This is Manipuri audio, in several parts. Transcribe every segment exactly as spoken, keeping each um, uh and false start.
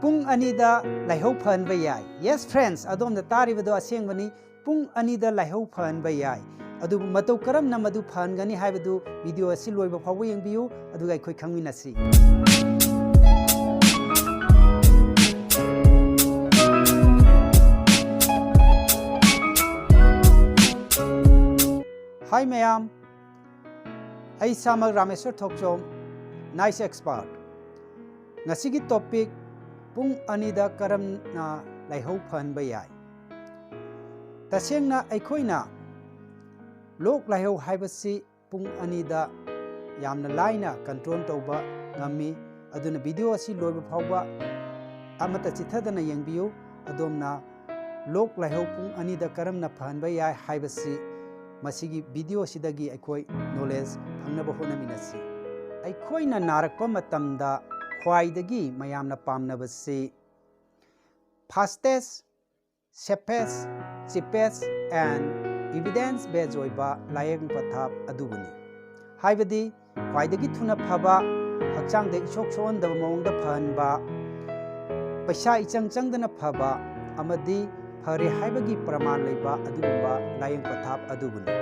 ꯄꯨꯡ ꯑꯅꯤꯗ ꯂꯥꯏꯍꯧ ꯐꯍꯟꯕ ꯌꯥꯏ꯫ Yes friends, ꯑꯗꯣꯝꯅ ꯇꯥꯔꯤꯕꯗꯣ ꯑꯁꯦꯡꯕꯅꯤ꯫ ꯄꯨꯡ ꯑꯅꯤꯗ ꯂꯥꯏꯍꯧ ꯐꯍꯟꯕ ꯌꯥꯏ꯫ ꯑꯗꯨꯕꯨ ꯃꯇꯧ ꯀꯔꯝꯅ ꯃꯗꯨ ꯐꯍꯟꯒꯅꯤ ꯍꯥꯏꯕꯗꯨ video ꯑꯁꯤ ꯂꯣꯏꯕ ꯐꯥꯎꯕ ꯌꯦꯡꯕꯤꯌꯨ, ꯑꯗꯨꯒ ꯑꯩꯈꯣꯏ ꯈꯪꯃꯤꯟꯅꯁꯤ꯫ Hi ꯃꯌꯥꯝ, ꯑꯩ ꯏꯁꯥꯃꯛ ꯔꯥꯃꯦꯁ꯭ꯋꯔ ꯊꯣꯛꯆꯣꯝ, nice expert꯫ ꯉꯁꯤꯒꯤ topic, ꯄꯨꯡ ꯑꯅꯤꯗ ꯀꯔꯝꯅ ꯂꯥꯏꯍꯧ ꯐꯍꯟꯕ ꯌꯥꯏ? ꯇꯁꯦꯡꯅ ꯑꯩꯈꯣꯏꯅ ꯂꯣꯛ ꯂꯥꯏꯍꯧ ꯍꯥꯏꯕꯁꯤ ꯄꯨꯡ ꯑꯅꯤꯗ ꯌꯥꯝꯅ ꯂꯥꯏꯅ control ꯇꯧꯕ ꯉꯝꯃꯤ꯫ ꯑꯗꯨꯅ video ꯑꯁꯤ ꯂꯣꯏꯕ ꯐꯥꯎꯕ ꯑꯃꯠꯇ ꯆꯤꯠꯊꯗꯅ ꯌꯦꯡꯕꯤꯌꯨ꯫ ꯑꯗꯣꯝꯅ ꯂꯣꯛ ꯂꯥꯏꯍꯧ ꯄꯨꯡ ꯑꯅꯤꯗ ꯀꯔꯝꯅ ꯐꯍꯟꯕ ꯌꯥꯏ ꯍꯥꯏꯕꯁꯤ ꯃꯁꯤꯒꯤ video ꯑꯁꯤꯗꯒꯤ ꯑꯩꯈꯣꯏ knowledge ꯐꯪꯅꯕ ꯍꯣꯠꯅꯃꯤꯟꯅꯁꯤ꯫ ꯑꯩꯈꯣꯏꯅ ꯅꯥꯔꯛꯄ ꯃꯇꯝꯗ ꯈ꯭ꯋꯥꯏꯗꯒꯤ ꯃꯌꯥꯝꯅ ꯄꯥꯝꯅꯕꯁꯤ fastest, safest, cheapest and evidence based ꯑꯣꯏꯕ ꯂꯥꯌꯦꯡ ꯄꯊꯥꯞ ꯑꯗꯨꯕꯨꯅꯤ꯫ ꯍꯥꯏꯕꯗꯤ ꯈ꯭ꯋꯥꯏꯗꯒꯤ ꯊꯨꯅ ꯐꯕ, ꯍꯛꯆꯥꯡꯗ ꯏꯁꯣꯛ ꯁꯣꯛꯍꯟꯗꯕ ꯃꯑꯣꯡꯗ ꯐꯍꯟꯕ, ꯄꯩꯁꯥ ꯏꯆꯪ ꯆꯪꯗꯅ ꯐꯕ ꯑꯃꯗꯤ ꯐꯔꯦ ꯍꯥꯏꯕꯒꯤ ꯄ꯭ꯔꯃꯥꯟ ꯂꯩꯕ ꯑꯗꯨꯒꯨꯝꯕ ꯂꯥꯌꯦꯡ ꯄꯊꯥꯞ ꯑꯗꯨꯕꯨꯅꯤ꯫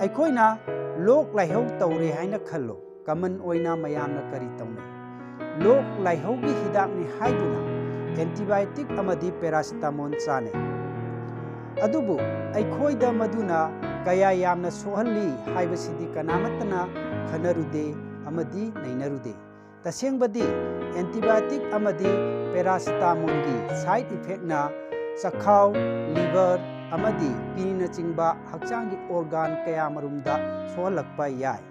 ꯑꯩꯈꯣꯏꯅ ꯂꯣꯛ ꯂꯥꯏꯍꯧ ꯇꯧꯔꯦ ꯍꯥꯏꯅ ꯈꯜꯂꯣ꯫ Common ꯑꯣꯏꯅ ꯃꯌꯥꯝꯅ ꯀꯔꯤ ꯇꯧꯅꯩ? ꯂꯣꯛ ꯂꯥꯏꯍꯧꯒꯤ ꯍꯤꯗꯥꯛꯅꯤ ꯍꯥꯏꯗꯨꯅ antibiotic ꯑꯃꯗꯤ paracetamol ꯆꯥꯅꯩ꯫ ꯑꯗꯨꯕꯨ ꯑꯩꯈꯣꯏꯗ ꯃꯗꯨꯅ ꯀꯌꯥ ꯌꯥꯝꯅ ꯁꯣꯛꯍꯜꯂꯤ ꯍꯥꯏꯕꯁꯤꯗꯤ ꯀꯅꯥꯃꯠꯇꯅ ꯈꯟꯅꯔꯨꯗꯦ ꯑꯃꯗꯤ ꯅꯩꯅꯔꯨꯗꯦ꯫ ꯇꯁꯦꯡꯕꯗꯤ antibiotic ꯑꯃꯗꯤ paracetamolꯒꯤ side effectꯅ ꯆꯈꯥꯎ, liver ꯑꯃꯗꯤ kidneyꯅꯆꯤꯡꯕ ꯍꯛꯆꯥꯡꯒꯤ organ ꯀꯌꯥꯃꯔꯨꯝꯗ ꯁꯣꯛꯍꯜꯂꯛꯄ ꯌꯥꯏ꯫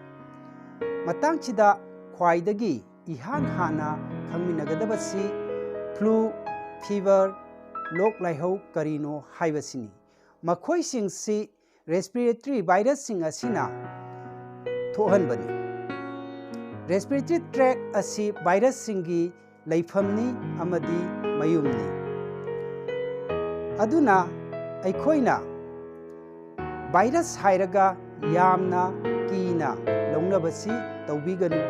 ꯃꯇꯥꯡꯁꯤꯗ ꯈ꯭ꯋꯥꯏꯗꯒꯤ ꯏꯍꯥꯟ ꯍꯥꯟꯅ ꯈꯪꯃꯤꯟꯅꯒꯗꯕꯁꯤ flu, fever, ꯂꯣꯛ ꯂꯥꯏꯍꯧ ꯀꯔꯤꯅꯣ ꯍꯥꯏꯕꯁꯤꯅꯤ꯫ ꯃꯈꯣꯏꯁꯤꯡꯁꯤ respiratory virusꯁꯤꯡ ꯑꯁꯤꯅ ꯊꯣꯛꯍꯟꯕꯅꯤ꯫ Respiratory tract ꯑꯁꯤ virusꯁꯤꯡꯒꯤ ꯂꯩꯐꯝꯅꯤ ꯑꯃꯗꯤ ꯃꯌꯨꯝꯅꯤ꯫ ꯑꯗꯨꯅ ꯑꯩꯈꯣꯏꯅ virus ꯍꯥꯏꯔꯒ ꯌꯥꯝꯅ ꯀꯤꯅ ꯂꯧꯅꯕꯁꯤ ꯇꯧꯕꯤꯒꯅꯨ꯫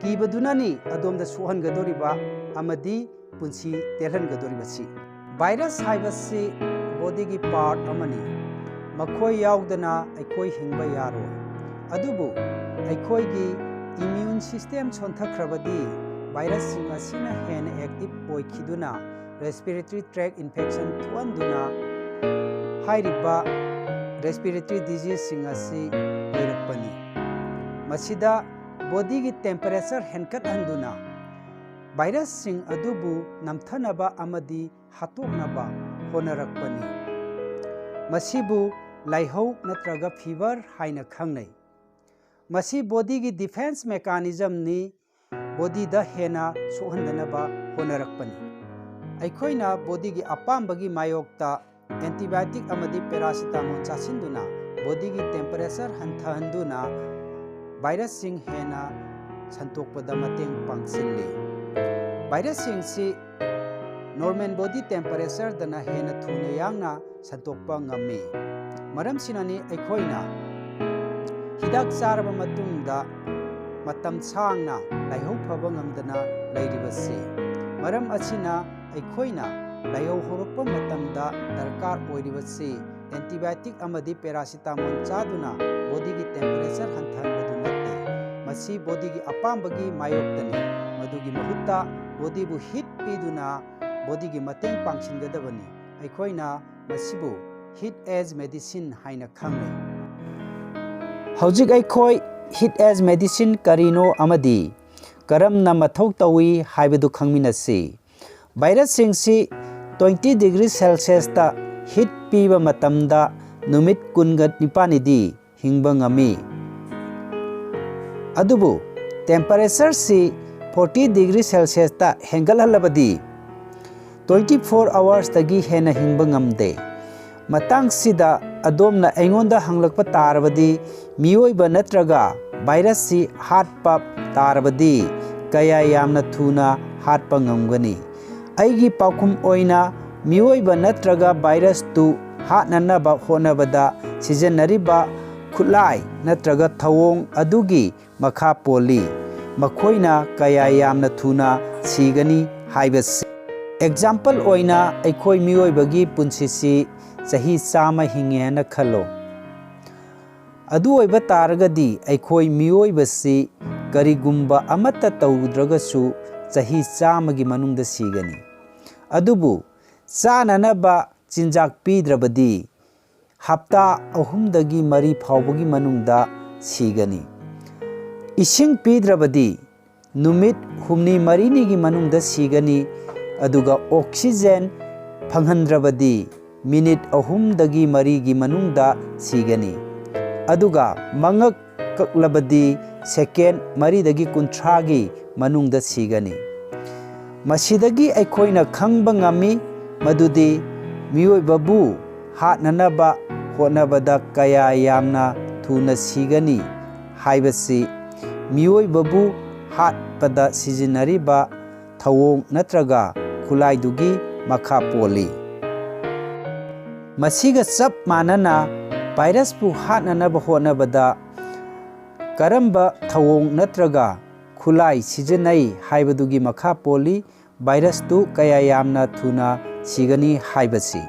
ꯀꯤꯕꯗꯨꯅꯅꯤ ꯑꯗꯣꯝꯗ ꯁꯣꯛꯍꯟꯒꯗꯧꯔꯤꯕ ꯑꯃꯗꯤ ꯄꯨꯟꯁꯤ ꯇꯦꯜꯍꯟꯒꯗꯧꯔꯤꯕꯁꯤ꯫ ꯚꯥꯏꯔꯁ ꯍꯥꯏꯕꯁꯤ ꯕꯣꯗꯤꯒꯤ ꯄꯥꯔꯠ ꯑꯃꯅꯤ꯫ ꯃꯈꯣꯏ ꯌꯥꯎꯗꯅ ꯑꯩꯈꯣꯏ ꯍꯤꯡꯕ ꯌꯥꯔꯣꯏ꯫ ꯑꯗꯨꯕꯨ ꯑꯩꯈꯣꯏꯒꯤ ꯏꯃ꯭ꯌꯨꯟ ꯁꯤꯁꯇꯦꯝ ꯁꯣꯟꯊꯈ꯭ꯔꯕꯗꯤ ꯚꯥꯏꯔꯁꯁꯤꯡ ꯑꯁꯤꯅ ꯍꯦꯟꯅ ꯑꯦꯛꯇꯤꯚ ꯑꯣꯏꯈꯤꯗꯨꯅ ꯔꯦꯁꯄꯤꯔꯦꯇꯔꯤ ꯇ꯭ꯔꯦꯛ ꯏꯟꯐꯦꯛꯁꯟ ꯊꯣꯛꯍꯟꯗꯨꯅ ꯍꯥꯏꯔꯤꯕ ꯔꯦꯁꯄꯤꯔꯦꯇꯔꯤ ꯗꯤꯖꯤꯖꯁꯤꯡ ꯑꯁꯤ ꯑꯣꯏꯔꯛꯄꯅꯤ꯫ ꯃꯁꯤꯗ ꯕꯣꯗꯤꯒꯤ ꯇꯦꯝꯄꯔꯦꯆꯔ ꯍꯦꯟꯀꯠꯍꯟꯗꯨꯅ ꯚꯥꯏꯔꯁꯁꯤꯡ ꯑꯗꯨꯕꯨ ꯅꯝꯊꯅꯕ ꯑꯃꯗꯤ ꯍꯥꯠꯇꯣꯛꯅꯕ ꯍꯣꯠꯅꯔꯛꯄꯅꯤ꯫ ꯃꯁꯤꯕꯨ ꯂꯥꯏꯍꯧ ꯅꯠꯇ꯭ꯔꯒ ꯐꯤꯚꯔ ꯍꯥꯏꯅ ꯈꯪꯅꯩ꯫ ꯃꯁꯤ ꯕꯣꯗꯤꯒꯤ ꯗꯤꯐꯦꯟꯁ ꯃꯦꯀꯥꯅꯤꯖꯝꯅꯤ꯫ ꯕꯣꯗꯤꯗ ꯍꯦꯟꯅ ꯁꯣꯛꯍꯟꯗꯅꯕ ꯍꯣꯠꯅꯔꯛꯄꯅꯤ꯫ ꯑꯩꯈꯣꯏꯅ ꯕꯣꯗꯤꯒꯤ ꯑꯄꯥꯝꯕꯒꯤ ꯃꯥꯌꯣꯛꯇ ꯑꯦꯟꯇꯤꯕꯥꯏꯑꯣꯇꯤꯛ ꯑꯃꯗꯤ ꯄꯦꯔꯥꯁꯤꯇꯥꯃꯣꯜ ꯆꯥꯁꯤꯟꯗꯨꯅ ꯕꯣꯗꯤꯒꯤ ꯇꯦꯝꯄꯔꯦꯆꯔ ꯍꯟꯊꯍꯟꯗꯨꯅ ꯚꯥꯏꯔꯁꯁꯤꯡ ꯍꯦꯟꯅ ꯁꯟꯇꯣꯛꯄꯗ ꯃꯇꯦꯡ ꯄꯥꯡꯁꯤꯜꯂꯤ꯫ ꯚꯥꯏꯔꯁꯁꯤꯡꯁꯤ ꯅꯣꯔꯃꯦꯜ ꯕꯣꯗꯤ ꯇꯦꯝꯄꯔꯦꯆꯔꯗꯅ ꯍꯦꯟꯅ ꯊꯨꯅ ꯌꯥꯡꯅ ꯁꯟꯇꯣꯛꯄ ꯉꯝꯃꯤ꯫ ꯃꯔꯝꯁꯤꯅꯅꯤ ꯑꯩꯈꯣꯏꯅ ꯍꯤꯗꯥꯛ ꯆꯥꯔꯕ ꯃꯇꯨꯡꯗ ꯃꯇꯝ ꯁꯥꯡꯅ ꯂꯥꯏꯍꯧ ꯐꯕ ꯉꯝꯗꯅ ꯂꯩꯔꯤꯕꯁꯤ꯫ ꯃꯔꯝ ꯑꯁꯤꯅ ꯑꯩꯈꯣꯏꯅ ꯂꯥꯏꯍꯧ ꯍꯧꯔꯛꯄ ꯃꯇꯝꯗ ꯗꯔꯀꯥꯔ ꯑꯣꯏꯔꯤꯕꯁꯤ ꯑꯦꯟꯇꯤꯕꯥꯏꯑꯣꯇꯤꯛ ꯑꯃꯗꯤ ꯄꯦꯔꯥꯁꯤꯇꯥꯃꯣꯜ ꯆꯥꯗꯨꯅ ꯕꯣꯗꯤꯒꯤ ꯇꯦꯝꯄꯔꯦꯆꯔ ꯍꯟꯊꯍꯟꯕꯗꯨ ꯅꯠꯇꯦ꯫ ꯃꯁꯤ ꯕꯣꯗꯤꯒꯤ ꯑꯄꯥꯝꯕꯒꯤ ꯃꯥꯌꯣꯛꯇꯅꯤ꯫ ꯃꯗꯨꯒꯤ ꯃꯍꯨꯠꯇ ꯕꯣꯗꯤꯕꯨ ꯍꯤꯠ ꯄꯤꯗꯨꯅ ꯕꯣꯗꯤꯒꯤ ꯃꯇꯦꯡ ꯄꯥꯡꯁꯤꯟꯒꯗꯕꯅꯤ꯫ ꯑꯩꯈꯣꯏꯅ ꯃꯁꯤꯕꯨ ꯍꯤꯠ ꯑꯦꯖ ꯃꯦꯗꯤꯁꯤꯟ ꯍꯥꯏꯅ ꯈꯪꯅꯩ꯫ ꯍꯧꯖꯤꯛ ꯑꯩꯈꯣꯏ ꯍꯤꯠ ꯑꯦꯖ ꯃꯦꯗꯤꯁꯤꯟ ꯀꯔꯤꯅꯣ ꯑꯃꯗꯤ ꯀꯔꯝꯅ ꯃꯊꯧ ꯇꯧꯏ ꯍꯥꯏꯕꯗꯨ ꯈꯪꯃꯤꯟꯅꯁꯤ꯫ ꯚꯥꯏꯔꯁꯁꯤꯡꯁꯤ ꯇ꯭ꯋꯦꯟꯇꯤ ꯗꯤꯒ꯭ꯔꯤ ꯁꯦꯜꯁꯤꯌꯁꯇ ꯍꯤꯠ ꯄꯤꯕ ꯃꯇꯝꯗ ꯅꯨꯃꯤꯠ ꯀꯨꯟꯒ ꯅꯤꯄꯥꯜꯅꯤꯗꯤ ꯍꯤꯡꯕ ꯉꯝꯃꯤ꯫ ꯑꯗꯨꯕꯨ ꯇꯦꯝꯄꯔꯦꯆꯔꯁꯤ ꯐꯣꯔꯇꯤ ꯗꯤꯒ꯭ꯔꯤ ꯁꯦꯜꯁꯤꯌꯁꯇ ꯍꯦꯟꯒꯠꯍꯜꯂꯕꯗꯤ ꯇ꯭ꯋꯦꯟꯇꯤ ꯐꯣꯔ ꯑꯋꯥꯔꯁꯇꯒꯤ ꯍꯦꯟꯅ ꯍꯤꯡꯕ ꯉꯝꯗꯦ꯫ ꯃꯇꯥꯡꯁꯤꯗ ꯑꯗꯣꯝꯅ ꯑꯩꯉꯣꯟꯗ ꯍꯪꯂꯛꯄ ꯇꯥꯔꯕꯗꯤ, ꯃꯤꯑꯣꯏꯕ ꯅꯠꯇ꯭ꯔꯒ ꯚꯥꯏꯔꯁꯁꯤ ꯍꯥꯠꯄ ꯇꯥꯔꯕꯗꯤ ꯀꯌꯥ ꯌꯥꯝꯅ ꯊꯨꯅ ꯍꯥꯠꯄ ꯉꯝꯒꯅꯤ? ꯑꯩꯒꯤ ꯄꯥꯎꯈꯨꯝ ꯑꯣꯏꯅ, ꯃꯤꯑꯣꯏꯕ ꯅꯠꯇ꯭ꯔꯒ ꯚꯥꯏꯔꯁꯇꯨ ꯍꯥꯠꯅꯅꯕ ꯍꯣꯠꯅꯕꯗ ꯁꯤꯖꯤꯟꯅꯔꯤꯕ ꯈꯨꯠꯂꯥꯏ ꯅꯠꯇ꯭ꯔꯒ ꯊꯧꯑꯣꯡ ꯑꯗꯨꯒꯤ ꯃꯈꯥ ꯄꯣꯜꯂꯤ꯫ ꯃꯈꯣꯏꯅ ꯀꯌꯥ ꯌꯥꯝꯅ ꯊꯨꯅ ꯁꯤꯒꯅꯤ ꯍꯥꯏꯕꯁꯤ꯫ ꯑꯦꯛꯖꯥꯝꯄꯜ ꯑꯣꯏꯅ, ꯑꯩꯈꯣꯏ ꯃꯤꯑꯣꯏꯕꯒꯤ ꯄꯨꯟꯁꯤꯁꯤ ꯆꯍꯤ ꯆꯥꯝꯃ ꯍꯤꯡꯉꯦ ꯍꯥꯏꯅ ꯈꯜꯂꯣ꯫ ꯑꯗꯨ ꯑꯣꯏꯕ ꯇꯥꯔꯒꯗꯤ, ꯑꯩꯈꯣꯏ ꯃꯤꯑꯣꯏꯕꯁꯤ ꯀꯔꯤꯒꯨꯝꯕ ꯑꯃꯠꯇ ꯇꯧꯗ꯭ꯔꯒꯁꯨ ꯆꯍꯤ ꯆꯥꯝꯃꯒꯤ ꯃꯅꯨꯡꯗ ꯁꯤꯒꯅꯤ꯫ ꯑꯗꯨꯕꯨ ꯆꯥꯅꯅꯕ ꯆꯤꯟꯖꯥꯛ ꯄꯤꯗ꯭ꯔꯕꯗꯤ, ꯍꯞꯇꯥ ꯑꯍꯨꯝꯗꯒꯤ ꯃꯔꯤ ꯐꯥꯎꯕꯒꯤ ꯃꯅꯨꯡꯗ ꯁꯤꯒꯅꯤ꯫ ꯏꯁꯤꯡ ꯄꯤꯗ꯭ꯔꯕꯗꯤ, ꯅꯨꯃꯤꯠ ꯍꯨꯝꯅꯤ ꯃꯔꯤꯅꯤꯒꯤ ꯃꯅꯨꯡꯗ ꯁꯤꯒꯅꯤ꯫ ꯑꯗꯨꯒ ꯑꯣꯛꯁꯤꯖꯦꯟ ꯐꯪꯍꯟꯗ꯭ꯔꯕꯗꯤ, ꯃꯤꯅꯤꯠ ꯑꯍꯨꯝꯗꯒꯤ ꯃꯔꯤꯒꯤ ꯃꯅꯨꯡꯗ ꯁꯤꯒꯅꯤ꯫ ꯑꯗꯨꯒ ꯃꯉꯛ ꯀꯛꯂꯕꯗꯤ, ꯁꯦꯀꯦꯟ ꯃꯔꯤꯗꯒꯤ ꯀꯨꯟꯊ꯭ꯔꯥꯒꯤ ꯃꯅꯨꯡꯗ ꯁꯤꯒꯅꯤ꯫ ꯃꯁꯤꯗꯒꯤ ꯑꯩꯈꯣꯏꯅ ꯈꯪꯕ ꯉꯝꯃꯤ ꯃꯗꯨꯗꯤ ꯃꯤꯑꯣꯏꯕꯕꯨ ꯍꯥꯠꯅꯅꯕ ꯍꯣꯠꯅꯕꯗ ꯀꯌꯥ ꯌꯥꯝꯅ ꯊꯨꯅ ꯁꯤꯒꯅꯤ ꯍꯥꯏꯕꯁꯤ ꯃꯤꯑꯣꯏꯕꯕꯨ ꯍꯥꯠꯄꯗ ꯁꯤꯖꯤꯟꯅꯔꯤꯕ ꯊꯧꯑꯣꯡ ꯅꯠꯇ꯭ꯔꯒ ꯈꯨꯠꯂꯥꯏꯗꯨꯒꯤ ꯃꯈꯥ ꯄꯣꯜꯂꯤ꯫ ꯃꯁꯤꯒ ꯆꯞ ꯃꯥꯟꯅꯅ, ꯚꯥꯏꯔꯁꯄꯨ ꯍꯥꯠꯅꯅꯕ ꯍꯣꯠꯅꯕꯗ ꯀꯔꯝꯕ ꯊꯧꯑꯣꯡ ꯅꯠꯇ꯭ꯔꯒ ꯈꯨꯠꯂꯥꯏ ꯁꯤꯖꯤꯟꯅꯩ ꯍꯥꯏꯕꯗꯨꯒꯤ ꯃꯈꯥ ꯄꯣꯜꯂꯤ ꯚꯥꯏꯔꯁꯇꯨ ꯀꯌꯥ ꯌꯥꯝꯅ ꯊꯨꯅ ꯁꯤꯒꯅꯤ ꯍꯥꯏꯕꯁꯤ꯫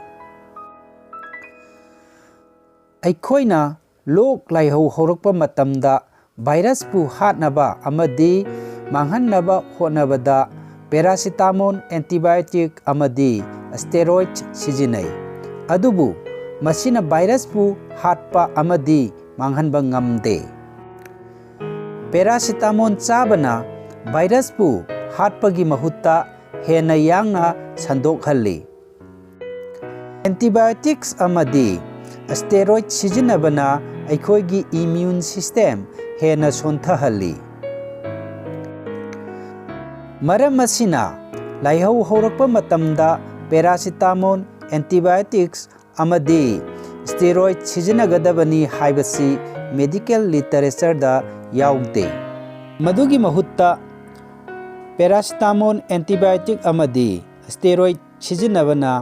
ꯑꯩꯈꯣꯏꯅ ꯂꯣꯛ ꯂꯥꯏꯍꯧ ꯍꯧꯔꯛꯄ ꯃꯇꯝꯗ ꯚꯥꯏꯔꯁꯄꯨ ꯍꯥꯠꯅꯕ ꯑꯃꯗꯤ ꯃꯥꯡꯍꯟꯅꯕ ꯍꯣꯠꯅꯕꯗ ꯄꯦꯔꯥꯁꯤꯇꯥꯃꯣꯜ, ꯑꯦꯟꯇꯤꯕꯥꯏꯑꯣꯇꯤꯛ ꯑꯃꯗꯤ ꯁ꯭ꯇꯦꯔꯣꯏꯗ ꯁꯤꯖꯤꯟꯅꯩ꯫ ꯑꯗꯨꯕꯨ ꯃꯁꯤꯅ ꯚꯥꯏꯔꯁꯄꯨ ꯍꯥꯠꯄ ꯑꯃꯗꯤ ꯃꯥꯡꯍꯟꯕ ꯉꯝꯗꯦ꯫ ꯄꯦꯔꯥꯁꯤꯇꯥꯃꯣꯜ ꯆꯥꯕꯅ ꯚꯥꯏꯔꯁꯄꯨ ꯍꯥꯠꯄꯒꯤ ꯃꯍꯨꯠꯇ ꯍꯦꯟꯅ ꯌꯥꯡꯅ ꯁꯟꯗꯣꯛꯍꯜꯂꯤ꯫ ꯑꯦꯟꯇꯤꯕꯥꯏꯑꯣꯇꯤꯛꯁ ꯑꯃꯗꯤ ꯁ꯭ꯇꯦꯔꯣꯏꯗ ꯁꯤꯖꯤꯟꯅꯕꯅ ꯑꯩꯈꯣꯏꯒꯤ ꯏꯝꯃ꯭ꯌꯨꯟ ꯁꯤꯁꯇꯦꯝ ꯍꯦꯟꯅ ꯁꯣꯟꯊꯍꯜꯂꯤ꯫ ꯃꯔꯝ ꯑꯁꯤꯅ, ꯂꯥꯏꯍꯧ ꯍꯧꯔꯛꯄ ꯃꯇꯝꯗ ꯄꯦꯔꯥꯁꯤꯇꯥꯃꯣꯜ, ꯑꯦꯟꯇꯤꯕꯥꯏꯑꯣꯇꯤꯛꯁ ꯑꯃꯗꯤ ꯁ꯭ꯇꯦꯔꯣꯏꯗ ꯁꯤꯖꯤꯟꯅꯒꯗꯕꯅꯤ ꯍꯥꯏꯕꯁꯤ ꯃꯦꯗꯤꯀꯦꯜ ꯂꯤꯇꯔꯦꯆꯔꯗ ꯌꯥꯎꯗꯦ꯫ ꯃꯗꯨꯒꯤ ꯃꯍꯨꯠꯇ, ꯄꯦꯔꯥꯁꯤꯇꯥꯃꯣꯜ, ꯑꯦꯟꯇꯤꯕꯥꯏꯑꯣꯇꯤꯛ ꯑꯃꯗꯤ ꯁ꯭ꯇꯦꯔꯣꯏꯗ ꯁꯤꯖꯤꯟꯅꯕꯅ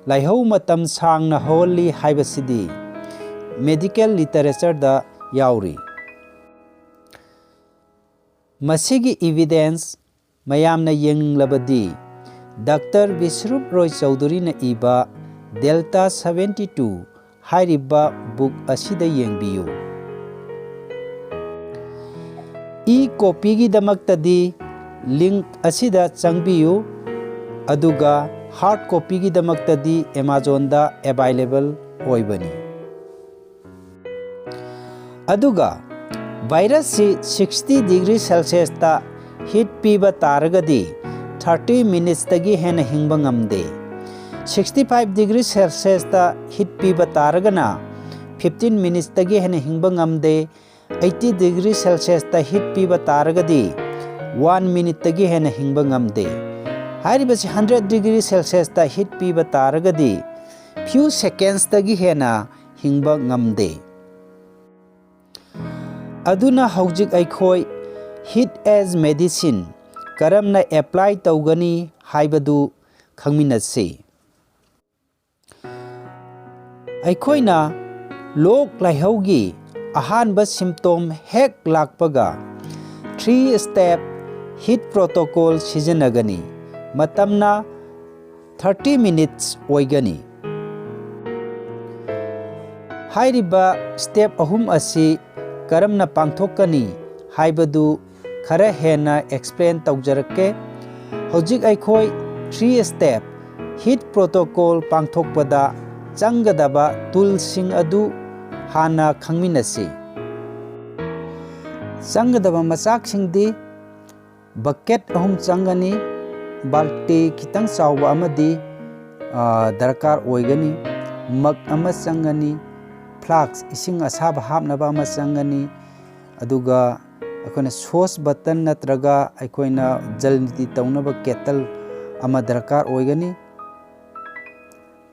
ꯂꯥꯏꯍꯧ ꯃꯇꯝ ꯁꯥꯡꯅ ꯍꯧꯍꯜꯂꯤ ꯍꯥꯏꯕꯁꯤꯗꯤ ꯃꯦꯗꯤꯀꯦꯜ ꯂꯤꯇꯔꯦꯆꯔꯗ ꯌꯥꯎꯔꯤ꯫ ꯃꯁꯤꯒꯤ evidence ꯃꯌꯥꯝꯅ ꯌꯦꯡꯅꯤꯡꯂꯕꯗꯤ ꯗꯥꯛꯇꯔ ꯕꯤꯁ꯭ꯋꯔꯨꯞ ꯔꯣꯏ ꯆꯧꯙꯨꯔꯤꯅ ꯏꯕ Delta seventy two ꯍꯥꯏꯔꯤꯕ book ꯑꯁꯤꯗ ꯌꯦꯡꯕꯤꯌꯨ꯫ E copyꯒꯤꯗꯃꯛꯇꯗꯤ link ꯑꯁꯤꯗ ꯆꯪꯕꯤꯌꯨ, ꯑꯗꯨꯒ hard copyꯒꯤꯗꯃꯛꯇꯗꯤ Amazonꯗ available ꯑꯣꯏꯕꯅꯤ꯫ ꯑꯗꯨꯒ virusꯁꯤ sixty degree Celsiusꯇ heat ꯄꯤꯕ ꯇꯥꯔꯒꯗꯤ thirty minutesꯇꯒꯤ ꯍꯦꯟꯅ ꯍꯤꯡꯕ ꯉꯝꯗꯦ꯫ Sixty five degree Celsiusꯇ heat ꯄꯤꯕ ꯇꯥꯔꯒꯅ fifteen minutesꯇꯒꯤ ꯍꯦꯟꯅ ꯍꯤꯡꯕ ꯉꯝꯗꯦ꯫ Eighty degree Celsiusꯇ heat ꯄꯤꯕ ꯇꯥꯔꯒꯗꯤ one minuteꯇꯒꯤ ꯍꯦꯟꯅ ꯍꯤꯡꯕ ꯉꯝꯗꯦ꯫ ꯍꯥꯏꯔꯤꯕꯁꯤ hundred degree Celsiusꯇ heat ꯄꯤꯕ ꯇꯥꯔꯒꯗꯤ few secondsꯇꯒꯤ ꯍꯦꯟꯅ ꯍꯤꯡꯕ ꯉꯝꯗꯦ꯫ ꯑꯗꯨꯅ ꯍꯧꯖꯤꯛ ꯑꯩꯈꯣꯏ heat as medicine ꯀꯔꯝꯅ apply ꯇꯧꯒꯅꯤ ꯍꯥꯏꯕꯗꯨ ꯈꯪꯃꯤꯟꯅꯁꯤ꯫ ꯑꯩꯈꯣꯏꯅ ꯂꯣꯛ ꯂꯥꯏꯍꯧꯒꯤ ꯑꯍꯥꯟꯕ symptom ꯍꯦꯛ ꯂꯥꯛꯄꯒ three step heat protocol ꯁꯤꯖꯤꯟꯅꯒꯅꯤ꯫ ꯃꯇꯝꯅ thirty minutes ꯑꯣꯏꯒꯅꯤ꯫ ꯍꯥꯏꯔꯤꯕ step ꯑꯍꯨꯝ ꯑꯁꯤ ꯀꯔꯝꯅ ꯄꯥꯡꯊꯣꯛꯀꯅꯤ ꯍꯥꯏꯕꯗꯨ ꯈꯔ ꯍꯦꯟꯅ explain ꯇꯧꯖꯔꯛꯀꯦ꯫ ꯍꯧꯖꯤꯛ ꯑꯩꯈꯣꯏ three step heat protocol ꯄꯥꯡꯊꯣꯛꯄꯗ ꯆꯪꯒꯗꯕ toolꯁꯤꯡ ꯑꯗꯨ ꯍꯥꯟꯅ ꯈꯪꯃꯤꯟꯅꯁꯤ꯫ ꯆꯪꯒꯗꯕ ꯃꯆꯥꯛꯁꯤꯡꯗꯤ bucket ꯑꯍꯨꯝ ꯆꯪꯒꯅꯤ, ꯕꯥꯜꯇꯤ ꯈꯤꯇꯪ ꯆꯥꯎꯕ ꯑꯃꯗꯤ, ꯑ, ꯗꯔꯀꯥꯔ ꯑꯣꯏꯒꯅꯤ, mug ꯑꯃ ꯆꯪꯒꯅꯤ, flask ꯏꯁꯤꯡ ꯑꯁꯥꯕ ꯍꯥꯞꯅꯕ ꯑꯃ ꯆꯪꯒꯅꯤ, ꯑꯗꯨꯒ ꯑꯩꯈꯣꯏꯅ sauce bottle ꯅꯠꯇ꯭ꯔꯒ ꯑꯩꯈꯣꯏꯅ ꯖꯜ ꯅꯤꯇꯤ ꯇꯧꯅꯕ kettle ꯑꯃ ꯗꯔꯀꯥꯔ ꯑꯣꯏꯒꯅꯤ,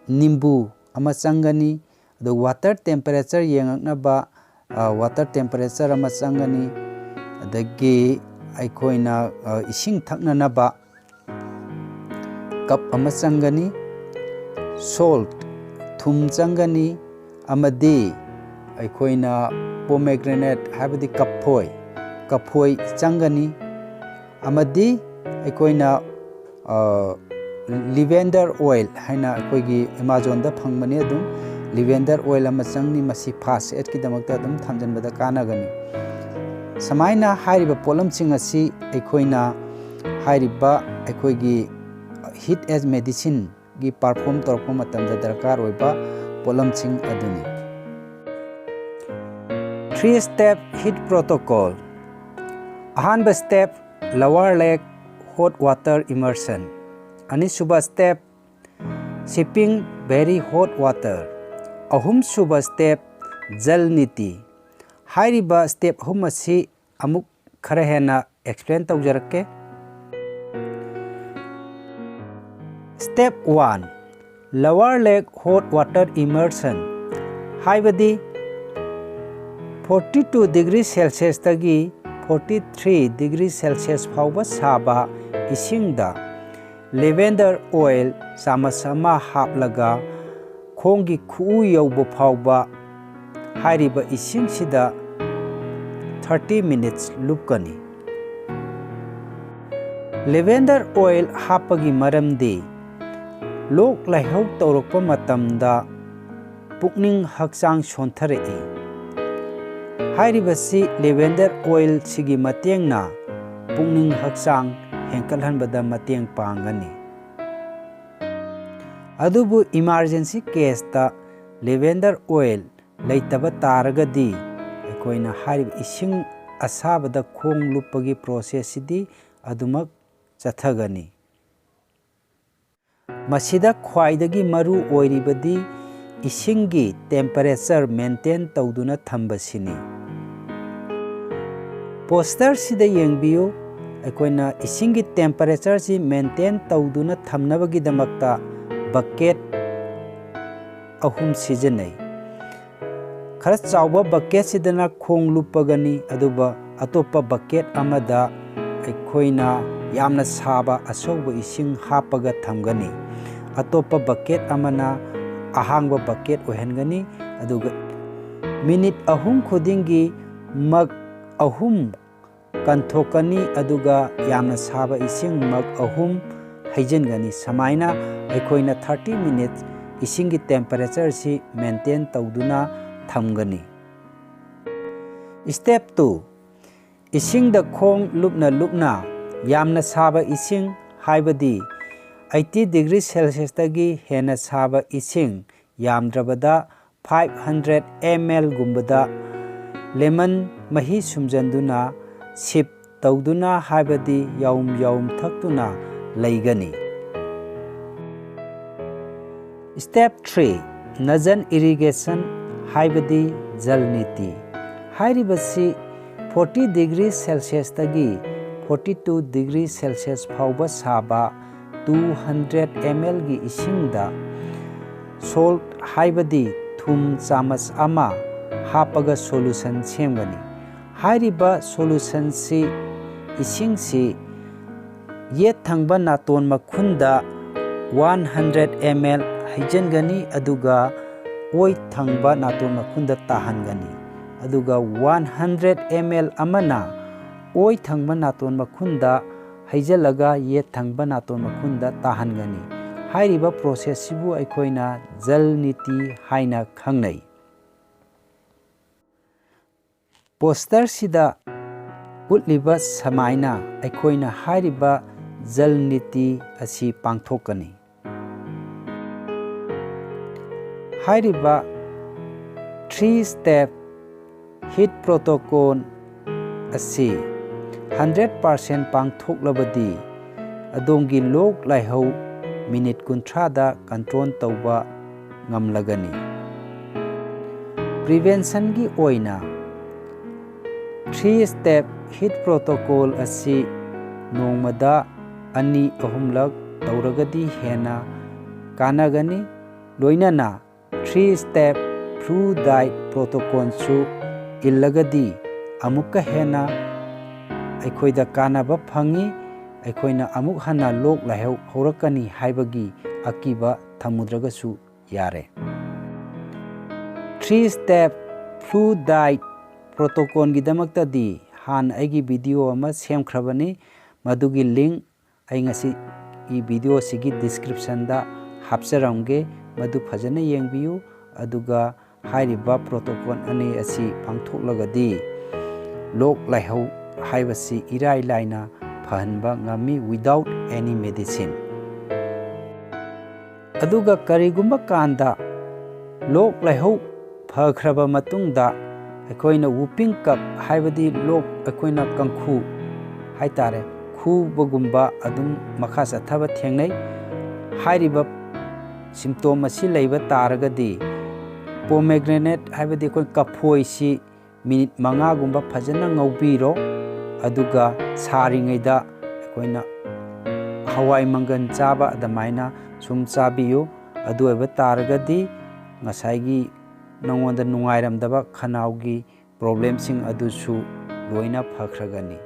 ꯅꯤꯝꯕꯨ ꯑꯃ ꯆꯪꯒꯅꯤ, ꯑꯗꯨꯒ water temperature ꯌꯦꯡꯉꯛꯅꯕ, ꯑ, water temperature ꯑꯃ ꯆꯪꯒꯅꯤ, ꯑꯗꯒꯤ ꯑꯩꯈꯣꯏꯅ, ꯑ, ꯏꯁꯤꯡ ꯊꯛꯅꯅꯕ cup ꯑꯃ ꯆꯪꯒꯅꯤ, salt ꯊꯨꯝ ꯆꯪꯒꯅꯤ, ꯑꯃꯗꯤ ꯑꯩꯈꯣꯏꯅ pomegranate ꯍꯥꯏꯕꯗꯤ ꯀꯐꯣꯏ, ꯀꯐꯣꯏ ꯆꯪꯒꯅꯤ꯫ ꯑꯃꯗꯤ ꯑꯩꯈꯣꯏꯅ ꯂꯤꯚꯦꯟꯗꯔ ꯑꯣꯏꯜ ꯍꯥꯏꯅ ꯑꯩꯈꯣꯏꯒꯤ ꯑꯦꯃꯥꯖꯣꯟꯗ ꯐꯪꯕꯅꯤ, ꯑꯗꯨꯝ ꯂꯤꯚꯦꯟꯗꯔ ꯑꯣꯏꯜ ꯑꯃ ꯆꯪꯅꯤ꯫ ꯃꯁꯤ ꯐꯥꯁ ꯑꯦꯗꯀꯤꯗꯃꯛꯇ ꯑꯗꯨꯝ ꯊꯝꯖꯤꯟꯕꯗ ꯀꯥꯟꯅꯒꯅꯤ꯫ ꯁꯨꯃꯥꯏꯅ ꯍꯥꯏꯔꯤꯕ ꯄꯣꯠꯂꯝꯁꯤꯡ ꯑꯁꯤ ꯑꯩꯈꯣꯏꯅ ꯍꯥꯏꯔꯤꯕ ꯑꯩꯈꯣꯏꯒꯤ ꯍꯤꯠ ꯑꯦꯖ ꯃꯦꯗꯤꯁꯤꯟꯒꯤ ꯄꯔꯐꯣꯝ ꯇꯧꯔꯛꯄ ꯃꯇꯝꯗ ꯗꯔꯀꯥꯔ ꯑꯣꯏꯕ ꯄꯣꯠꯂꯝꯁꯤꯡ ꯑꯗꯨꯅꯤ꯫ Three step heat protocol. ꯑꯍꯥꯟꯕ step, lower leg hot water immersion꯫ ꯑꯅꯤꯁꯨꯕ step, sipping very hot water꯫ ꯑꯍꯨꯝꯁꯨꯕ ꯁ꯭ꯇꯦꯞ, ꯖꯜ ꯅꯤꯇꯤ꯫ ꯍꯥꯏꯔꯤꯕ ꯁ꯭ꯇꯦꯞ ꯑꯍꯨꯝ ꯑꯁꯤ ꯑꯃꯨꯛ ꯈꯔ ꯍꯦꯟꯅ ꯑꯦꯛꯁꯄ꯭ꯂꯦꯟ ꯇꯧꯖꯔꯛꯀꯦ꯫ Step one, lower leg hot water immersion, ꯍꯥꯏꯕꯗꯤ forty two degree Celsiusꯇꯒꯤ forty three degree Celsius ꯐꯥꯎꯕ ꯁꯥꯕ ꯏꯁꯤꯡꯗ ꯂꯦꯚꯦꯟꯗꯔ ꯑꯣꯏꯜ ꯆꯥꯃꯁ ꯑꯃ ꯍꯥꯞꯂꯒ ꯈꯣꯡꯒꯤ ꯈꯨꯎ ꯌꯧꯕ ꯐꯥꯎꯕ ꯍꯥꯏꯔꯤꯕ ꯏꯁꯤꯡꯁꯤꯗ thirty minutes ꯂꯨꯞꯀꯅꯤ꯫ ꯂꯦꯚꯦꯟꯗꯔ ꯑꯣꯏꯜ ꯍꯥꯞꯄꯒꯤ ꯃꯔꯝꯗꯤ ꯂꯣꯛ ꯂꯥꯏꯍꯧ ꯇꯧꯔꯛꯄ ꯃꯇꯝꯗ ꯄꯨꯛꯅꯤꯡ ꯍꯛꯆꯥꯡ ꯁꯣꯟꯊꯔꯛꯏ꯫ ꯍꯥꯏꯔꯤꯕꯁꯤ ꯂꯦꯚꯦꯟꯗꯔ ꯑꯣꯏꯜꯁꯤꯒꯤ ꯃꯇꯦꯡꯅ ꯄꯨꯛꯅꯤꯡ ꯍꯛꯆꯥꯡ ꯍꯦꯟꯀꯠꯍꯟꯕꯗ ꯃꯇꯦꯡ ꯄꯥꯡꯒꯅꯤ꯫ ꯑꯗꯨꯕꯨ ꯏꯃꯥꯔꯖꯦꯟꯁꯤ ꯀꯦꯁꯇ ꯂꯦꯚꯦꯟꯗꯔ ꯑꯣꯏꯜ ꯂꯩꯇꯕ ꯇꯥꯔꯒꯗꯤ ꯑꯩꯈꯣꯏꯅ ꯍꯥꯏꯔꯤꯕ ꯏꯁꯤꯡ ꯑꯁꯥꯕꯗ ꯈꯣꯡ ꯂꯨꯞꯄꯒꯤ ꯄ꯭ꯔꯣꯁꯦꯁꯁꯤꯗꯤ ꯑꯗꯨꯃꯛ ꯆꯠꯊꯒꯅꯤ꯫ ꯃꯁꯤꯗ ꯈ꯭ꯋꯥꯏꯗꯒꯤ ꯃꯔꯨ ꯑꯣꯏꯔꯤꯕꯗꯤ ꯏꯁꯤꯡꯒꯤ temperature maintain ꯇꯧꯗꯨꯅ ꯊꯝꯕꯁꯤꯅꯤ꯫ ꯄꯣꯁꯇꯔꯁꯤꯗ ꯌꯦꯡꯕꯤꯌꯨ꯫ ꯑꯩꯈꯣꯏꯅ ꯏꯁꯤꯡꯒꯤ temperatureꯁꯤ maintain ꯇꯧꯗꯨꯅ ꯊꯝꯅꯕꯒꯤꯗꯃꯛꯇ ꯕꯀꯦꯠ ꯑꯍꯨꯝ ꯁꯤꯖꯤꯟꯅꯩ꯫ ꯈꯔ ꯆꯥꯎꯕ ꯕꯀꯦꯠꯁꯤꯗꯅ ꯈꯣꯡ ꯂꯨꯞꯄꯒꯅꯤ, ꯑꯗꯨꯒ ꯑꯇꯣꯞꯄ ꯕꯀꯦꯠ ꯑꯃꯗ ꯑꯩꯈꯣꯏꯅ ꯌꯥꯝꯅ ꯁꯥꯕ ꯑꯁꯧꯕ ꯏꯁꯤꯡ ꯍꯥꯞꯄꯒ ꯊꯝꯒꯅꯤ꯫ ꯑꯇꯣꯞꯄ ꯕꯀꯦꯠ ꯑꯃꯅ ꯑꯍꯥꯡꯕ ꯕꯀꯦꯠ ꯑꯣꯏꯍꯟꯒꯅꯤ꯫ ꯑꯗꯨꯒ ꯃꯤꯅꯤꯠ ꯑꯍꯨꯝ ꯈꯨꯗꯤꯡꯒꯤ ꯃꯒ ꯑꯍꯨꯝ ꯀꯟꯊꯣꯛꯀꯅꯤ, ꯑꯗꯨꯒ ꯌꯥꯝꯅ ꯁꯥꯕ ꯏꯁꯤꯡ ꯃꯒ ꯑꯍꯨꯝ ꯍꯩꯖꯤꯟꯒꯅꯤ꯫ ꯁꯨꯃꯥꯏꯅ ꯑꯩꯈꯣꯏꯅ ꯊꯥꯔꯇꯤ ꯃꯤꯅꯤꯠꯁ ꯏꯁꯤꯡꯒꯤ ꯇꯦꯝꯄꯔꯦꯆꯔꯁꯤ ꯃꯦꯟꯇꯦꯟ ꯇꯧꯗꯨꯅ ꯊꯝꯒꯅꯤ꯫ ꯁ꯭ꯇꯦꯞ ꯇꯨ, ꯏꯁꯤꯡꯗ ꯈꯣꯡ ꯂꯨꯞꯅ ꯂꯨꯞꯅ ꯌꯥꯝꯅ ꯁꯥꯕ ꯏꯁꯤꯡ, ꯍꯥꯏꯕꯗꯤ ꯑꯩꯠꯇꯤ ꯗꯤꯒ꯭ꯔꯤ ꯁꯦꯜꯁꯤꯌꯁꯇꯒꯤ ꯍꯦꯟꯅ ꯁꯥꯕ ꯏꯁꯤꯡ, ꯌꯥꯝꯗ꯭ꯔꯕꯗ ꯐꯥꯏꯚ ꯍꯟꯗ꯭ꯔꯦꯠ ꯑꯦꯝ ꯑꯦꯜꯒꯨꯝꯕꯗ ꯂꯦꯃꯟ ꯃꯍꯤ ꯁꯨꯝꯖꯟꯗꯨꯅ ꯁꯤꯞ ꯇꯧꯗꯨꯅ, ꯍꯥꯏꯕꯗꯤ ꯌꯥꯎꯝ ꯌꯥꯎꯝ ꯊꯛꯇꯨꯅ ꯂꯩꯒꯅꯤ꯫ ꯁ꯭ꯇꯦꯞ ꯊ꯭ꯔꯤ, ꯅꯖꯟ ꯏꯔꯤꯒꯦꯁꯟ, ꯍꯥꯏꯕꯗꯤ ꯖꯜ ꯅꯤꯇꯤ꯫ ꯍꯥꯏꯔꯤꯕꯁꯤ ꯐꯣꯔꯇꯤ ꯗꯤꯒ꯭ꯔꯤ ꯁꯦꯜꯁꯤꯌꯁꯇꯒꯤ ꯐꯣꯔꯇꯤ ꯇꯨ ꯗꯤꯒ꯭ꯔꯤ ꯁꯦꯜꯁꯤꯌꯁ ꯐꯥꯎꯕ ꯁꯥꯕ ꯇꯨ ꯍꯟꯗ꯭ꯔꯦꯠ ꯑꯦꯝ ꯑꯦꯜꯒꯤ ꯏꯁꯤꯡꯗ ꯁꯣꯜꯠ, ꯍꯥꯏꯕꯗꯤ ꯊꯨꯝ ꯆꯥꯃꯁ ꯑꯃ ꯍꯥꯞꯄꯒ ꯁꯣꯂꯨꯁꯟ ꯁꯦꯝꯒꯅꯤ꯫ ꯍꯥꯏꯔꯤꯕ ꯁꯣꯂꯨꯁꯟꯁꯤ, ꯏꯁꯤꯡꯁꯤ ꯌꯦꯠ ꯊꯪꯕ ꯅꯥꯇꯣꯟ ꯃꯈꯨꯟꯗ ꯋꯥꯟ ꯍꯟꯗ꯭ꯔꯦꯠ ꯑꯦꯝ ꯑꯦꯜ ꯍꯩꯖꯤꯟꯒꯅꯤ, ꯑꯗꯨꯒ ꯑꯣꯏ ꯊꯪꯕ ꯅꯥꯇꯣꯟ ꯃꯈꯨꯟꯗ ꯇꯥꯍꯟꯒꯅꯤ꯫ ꯑꯗꯨꯒ ꯋꯥꯟ ꯍꯟꯗ꯭ꯔꯦꯠ ꯑꯦꯝ ꯑꯦꯜ ꯑꯃꯅ ꯑꯣꯏ ꯊꯪꯕ ꯅꯥꯇꯣꯟ ꯃꯈꯨꯟꯗ ꯍꯩꯖꯤꯜꯂꯒ ꯌꯦꯠ ꯊꯪꯕ ꯅꯥꯇꯣꯟ ꯃꯈꯨꯟꯗ ꯇꯥꯍꯟꯒꯅꯤ꯫ ꯍꯥꯏꯔꯤꯕ ꯄ꯭ꯔꯣꯁꯦꯁꯁꯤꯕꯨ ꯑꯩꯈꯣꯏꯅ ꯖꯜ ꯅꯤꯇꯤ ꯍꯥꯏꯅ ꯈꯪꯅꯩ꯫ ꯄꯣꯁꯇꯔꯁꯤꯗ ꯎꯠꯂꯤꯕ ꯁꯃꯥꯏꯅ ꯑꯩꯈꯣꯏꯅ ꯍꯥꯏꯔꯤꯕ ꯖꯜ ꯅꯤꯇꯤ ꯑꯁꯤ ꯄꯥꯡꯊꯣꯛꯀꯅꯤ꯫ ꯍꯥꯏꯔꯤꯕ ꯊ꯭ꯔꯤ ꯁ꯭ꯇꯦꯞ ꯍꯤꯠ ꯄ꯭ꯔꯣꯇꯣꯀꯣꯜ ꯑꯁꯤ ꯍꯟꯗ꯭ꯔꯦꯠ ꯄꯥꯔꯁꯦꯟ ꯄꯥꯡꯊꯣꯛꯂꯕꯗꯤ ꯑꯗꯣꯝꯒꯤ ꯂꯣꯛ ꯂꯥꯏꯍꯧ ꯃꯤꯅꯤꯠ ꯀꯨꯟꯊ꯭ꯔꯥꯗ ꯀꯟꯇ꯭ꯔꯣꯜ ꯇꯧꯕ ꯉꯝꯂꯒꯅꯤ꯫ ꯄ꯭ꯔꯤꯚꯦꯟꯁꯟꯒꯤ ꯑꯣꯏꯅ ꯊ꯭ꯔꯤ ꯁ꯭ꯇꯦꯞ ꯍꯤꯠ ꯄ꯭ꯔꯣꯇꯣꯀꯣꯜ ꯑꯁꯤ ꯅꯣꯡꯃꯗ ꯑꯅꯤ ꯑꯍꯨꯝꯂꯛ ꯇꯧꯔꯒꯗꯤ ꯍꯦꯟꯅ ꯀꯥꯟꯅꯒꯅꯤ꯫ ꯂꯣꯏꯅꯅ ꯊ꯭ꯔꯤ ꯁ꯭ꯇꯦꯞ ꯐ꯭ꯂꯨ ꯗꯥꯏꯠ ꯄ꯭ꯔꯣꯇꯣꯀꯣꯜꯁꯨ ꯏꯜꯂꯒꯗꯤ ꯑꯃꯨꯛꯀ ꯍꯦꯟꯅ ꯑꯩꯈꯣꯏꯗ ꯀꯥꯟꯅꯕ ꯐꯪꯏ꯫ ꯑꯩꯈꯣꯏꯅ ꯑꯃꯨꯛ ꯍꯟꯅ ꯂꯣꯛ ꯂꯥꯏꯍꯧ ꯍꯧꯔꯛꯀꯅꯤ ꯍꯥꯏꯕꯒꯤ ꯑꯀꯤꯕ ꯊꯝꯃꯨꯗ꯭ꯔꯒꯁꯨ ꯌꯥꯔꯦ꯫ ꯊ꯭ꯔꯤ ꯁ꯭ꯇꯦꯞ ꯐ꯭ꯂꯨ ꯗꯥꯏꯠ ꯄ꯭ꯔꯣꯇꯣꯀꯣꯜꯒꯤꯗꯃꯛꯇꯗꯤ ꯍꯥꯟꯅ ꯑꯩꯒꯤ ꯚꯤꯗꯤꯑꯣ ꯑꯃ ꯁꯦꯝꯈ꯭ꯔꯕꯅꯤ, ꯃꯗꯨꯒꯤ ꯂꯤꯡ ꯑꯩ ꯉꯁꯤ ꯚꯤꯗꯤꯑꯣꯁꯤꯒꯤ ꯗꯤꯁꯀ꯭ꯔꯤꯞꯁꯟꯗ ꯍꯥꯞꯆꯔꯝꯒꯦ, ꯃꯗꯨ ꯐꯖꯅ ꯌꯦꯡꯕꯤꯌꯨ꯫ ꯑꯗꯨꯒ ꯍꯥꯏꯔꯤꯕ ꯄ꯭ꯔꯣꯇꯣꯀꯣꯜ ꯑꯅꯤ ꯑꯁꯤ ꯄꯥꯡꯊꯣꯛꯂꯒꯗꯤ ꯂꯣꯛ ꯂꯥꯏꯍꯧ ꯍꯥꯏꯕꯁꯤ ꯏꯔꯥꯏ ꯂꯥꯏꯅ ꯐꯍꯟꯕ ꯉꯝꯃꯤ, without any medicine꯫ ꯑꯗꯨꯒ ꯀꯔꯤꯒꯨꯝꯕ ꯀꯥꯟꯗ ꯂꯣꯛ ꯂꯥꯏꯍꯧ ꯐꯈ꯭ꯔꯕ ꯃꯇꯨꯡꯗ ꯑꯩꯈꯣꯏꯅ whooping cough ꯍꯥꯏꯕꯗꯤ ꯂꯣꯛ ꯑꯩꯈꯣꯏꯅ ꯀꯥꯡꯈꯨ ꯍꯥꯏꯇꯥꯔꯦ, ꯈꯨꯕꯒꯨꯝꯕ ꯑꯗꯨꯝ ꯃꯈꯥ ꯆꯠꯊꯕ ꯊꯦꯡꯅꯩ꯫ ꯍꯥꯏꯔꯤꯕ ꯁꯤꯝꯇꯣꯝ ꯑꯁꯤ ꯂꯩꯕ ꯇꯥꯔꯒꯗꯤ ꯄꯣꯃꯦꯒ꯭ꯔꯦꯅꯦꯠ ꯍꯥꯏꯕꯗꯤ ꯑꯩꯈꯣꯏ ꯀꯐꯣꯏꯁꯤ ꯃꯤꯅꯤꯠ ꯃꯉꯥꯒꯨꯝꯕ ꯐꯖꯅ ꯉꯧꯕꯤꯔꯣ꯫ ꯑꯗꯨꯒ ꯁꯥꯔꯤꯉꯩꯗ ꯑꯩꯈꯣꯏꯅ ꯍꯋꯥꯏ ꯃꯪꯒꯟ ꯆꯥꯕ ꯑꯗꯨꯃꯥꯏꯅ ꯁꯨꯝ ꯆꯥꯕꯤꯌꯨ꯫ ꯑꯗꯨ ꯑꯣꯏꯕ ꯇꯥꯔꯒꯗꯤ ꯉꯁꯥꯏꯒꯤ ꯅꯉꯣꯟꯗ ꯅꯨꯡꯉꯥꯏꯔꯝꯗꯕ ꯈꯅꯥꯎꯒꯤ ꯄ꯭ꯔꯣꯕ꯭ꯂꯦꯝꯁꯤꯡ ꯑꯗꯨꯁꯨ ꯂꯣꯏꯅ ꯐꯈ꯭ꯔꯒꯅꯤ꯫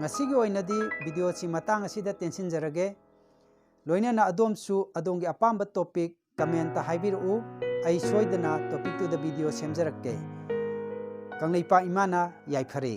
ꯉꯁꯤꯒꯤ ꯑꯣꯏꯅꯗꯤ ꯚꯤꯗꯤꯑꯣꯁꯤ ꯃꯇꯥꯡ ꯑꯁꯤꯗ ꯇꯦꯟꯁꯤꯟꯖꯔꯒꯦ꯫ ꯂꯣꯏꯅꯅ ꯑꯗꯣꯝꯁꯨ ꯑꯗꯣꯝꯒꯤ ꯑꯄꯥꯝꯕ ꯇꯣꯄꯤꯛ ꯀꯃꯦꯟꯇ ꯍꯥꯏꯕꯤꯔꯛꯎ꯫ ꯑꯩ ꯁꯣꯏꯗꯅ ꯇꯣꯄꯤꯛꯇꯨꯗ ꯚꯤꯗꯤꯑꯣ ꯁꯦꯝꯖꯔꯛꯀꯦ꯫ ꯀꯪꯂꯩꯄꯥꯛ ꯏꯃꯥꯅ ꯌꯥꯏꯐꯔꯦ꯫